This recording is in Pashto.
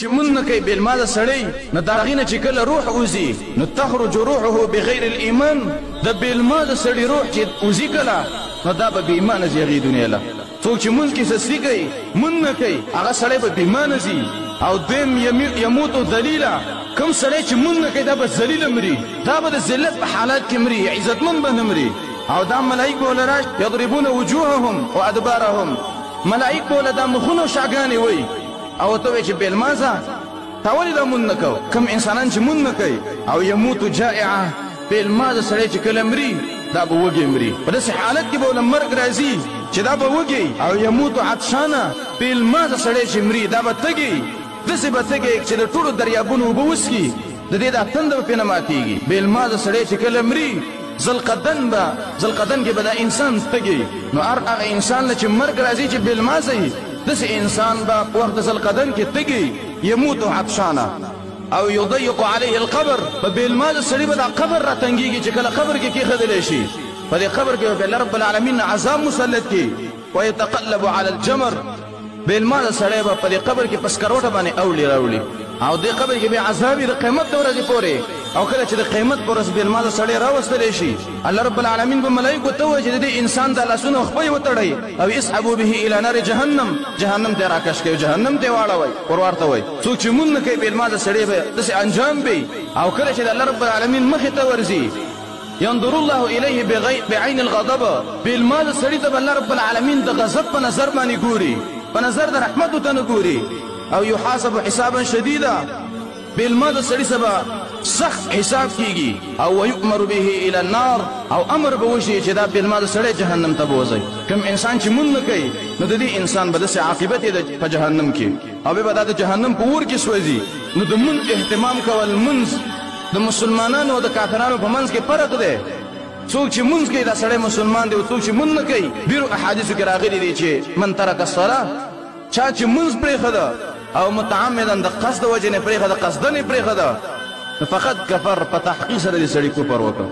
چې مونځ نه کوي بې لمانځه سړی، نو د هغې نه چې کله روح وځي نو تخرج روحه بغیر الایمان، د بې لمانځه سړي روح چې وځي کله نو دا به بې ایمانه ځي هغې دنیا له. څوک چې مونځ کې سستي کوي، مونځ نه کوي، هغه سړی به بې ایمانه ځي. او دویم یموت ذلیلا، کوم سړی چې مونځ نه کوي دا به ذلیله مري، دا به د ذلت په حالت کې مري، عزتمند به نه مري. او دا ملایک به ورله راشي یضربون وجوههم وادبارهم، ملایک به ورله دا مخونه شاګانې وایي او ورته وایي چې بې لمانځه تا ولې دا مونځ نه کوو؟ کوم انسانان چې مونځ نه کوي. او یموت جائعه، بې لمانځه سړی چې کله مري دا به وږی مري، په داسې حالت کې به ورله مرګ راځي چې دا به وږی. او یموت عطشانه، بې لمانځه سړی چې مري دا به تږی، داسې به تږی چې د ټولو دریابونو اوبه وڅښي، د دې دا تنده به پرې نه ماتېږي. بې لمانځه سړی چې کله مري ذوالقدن به ذوالقدن کې به دا انسان تږی. نو هر هغه انسان له چې مرګ راځي چې بې لمانځه وي، داسې انسان به په وخت د ذوالقدن کې تږی، یموت عطشانه. او یضیق علیه القبر، په بې لمانځه سړي به دا قبر راتنګېږي چې کله قبر کې کېښودلی شي، په دې قبر کې به الله رب العالمین عذاب مسلط کړي. ویتقلب علی الجمر، بې لمانځه سړی به په دې قبر کې په سکروټه باندې اوړي راوړي، او دې قبر کې به عذاب وي د قیامت د ورځې پورې. او کله چې د قیامت په ورځ بې لمانځه سړی راوستلی شي، الله رب العالمین به ملایکو ته ووایي چې د دې انسان دا لاسونه او خپې وتړئ او اسحبو به الی نار جهنم، جهنم ته یې راکش کړئ او جهنم ته یې واړوئ. ورورته وایي څوک چې مونځ نه کوي بې لمانځه سړی به داسې انجام وي. او کله چې د الله رب العالمین مخې ته ورځي ينظر الله الیه بعین الغضب، بې لمانځه سړي ته به الله رب العالمین د غضب په نظر باندې ګوري، په نظر د رحمت ورته نه ګوري. او یحاسب حسابا شدیدا، بې لمانځه سړي سره به سخت حساب کیږي. او ویؤمر به الی النار، او امر به وشي چې دا بې لمانځه سړی جهنم ته بوځئ. کوم انسان چې مونځ نه کوي نو د دې انسان به داسې عاقبت یې په جهنم کې، او بیا به دا د جهنم په اور کې سوځي. نو د مونځ اهتمام کول، مونځ د مسلمانانو او د کافرانو په منځ کې فرق دی. څوک چې مونځ کوي دا سړی مسلمان دی، او څوک چې مونځ نه کوي، ډېرو احادیثو کې راغلي دي چې من ترک الصلاة، چا چې مونځ پرېښوده او متعمدا د قصد وجې نه پرېښوده، قصداً یې پرېښوده، نو فقد کفر، په تحقیق سره دې سړي کفر وکړ.